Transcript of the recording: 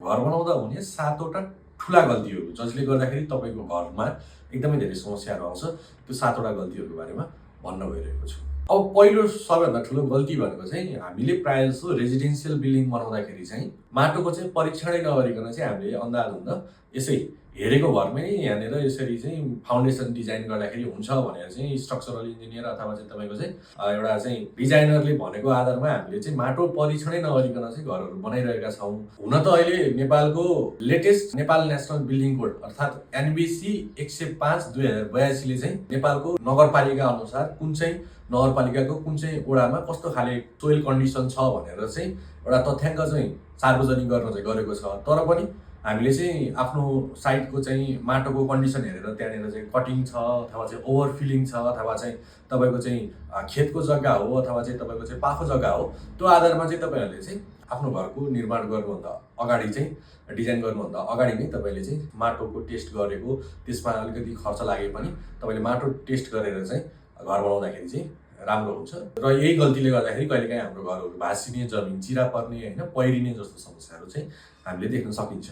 घर बनाउँदा हुने 7 वटा ठुला गल्तीहरू जसले गर्दाखेरि तपाईँको घरमा एकदमै धेरै समस्याहरू आउँछ। त्यो 7 वटा गल्तीहरूको बारेमा भन्न गइरहेको छु। अब पहिलो सबैभन्दा ठुलो गल्ती भनेको चाहिँ हामीले प्रायः जसो रेजिडेन्सियल बिल्डिङ बनाउँदाखेरि चाहिँ माटोको चाहिँ परीक्षणै नगरिकन चाहिँ हामीले अन्धाधुन्ध यसै हेरेको भरमै यहाँनिर यसरी चाहिँ फाउन्डेसन डिजाइन गर्दाखेरि हुन्छ भनेर चाहिँ स्ट्रक्चरल इन्जिनियर अथवा चाहिँ तपाईँको चाहिँ एउटा चाहिँ डिजाइनरले भनेको आधारमा हामीले चाहिँ माटो परीक्षणै नगरिकन चाहिँ घरहरू बनाइरहेका छौँ। हुन त अहिले नेपालको latest Nepal national building code अर्थात् एनबिसी 105/2082ले चाहिँ नेपालको नगरपालिका अनुसार कुन चाहिँ नगरपालिकाको कुन चाहिँ वडामा कस्तो खाले सोइल कन्डिसन छ भनेर चाहिँ एउटा तथ्याङ्क चाहिँ सार्वजनिक गर्न चाहिँ गरेको छ। तर पनि हामीले चाहिँ आफ्नो साइटको चाहिँ माटोको कन्डिसन हेरेर त्यहाँनिर चाहिँ कटिङ छ अथवा चाहिँ ओभरफिलिङ छ अथवा चाहिँ तपाईँको चाहिँ खेतको जग्गा हो अथवा चाहिँ तपाईँको चाहिँ पाखो जग्गा हो, त्यो आधारमा चाहिँ तपाईँहरूले चाहिँ आफ्नो घरको निर्माण गर्नुभन्दा अगाडि चाहिँ डिजाइन गर्नुभन्दा अगाडि नै तपाईँले चाहिँ माटोको टेस्ट गरेको, त्यसमा अलिकति खर्च लागे पनि तपाईँले माटो टेस्ट गरेर चाहिँ घर बनाउँदाखेरि चाहिँ राम्रो हुन्छ। र यही गल्तीले गर्दाखेरि कहिलेकाहीँ हाम्रो घरहरू भाँसिने, जमिन चिरा पर्ने, होइन, पहिरिने जस्तो समस्याहरू चाहिँ हामीले देख्न सकिन्छ।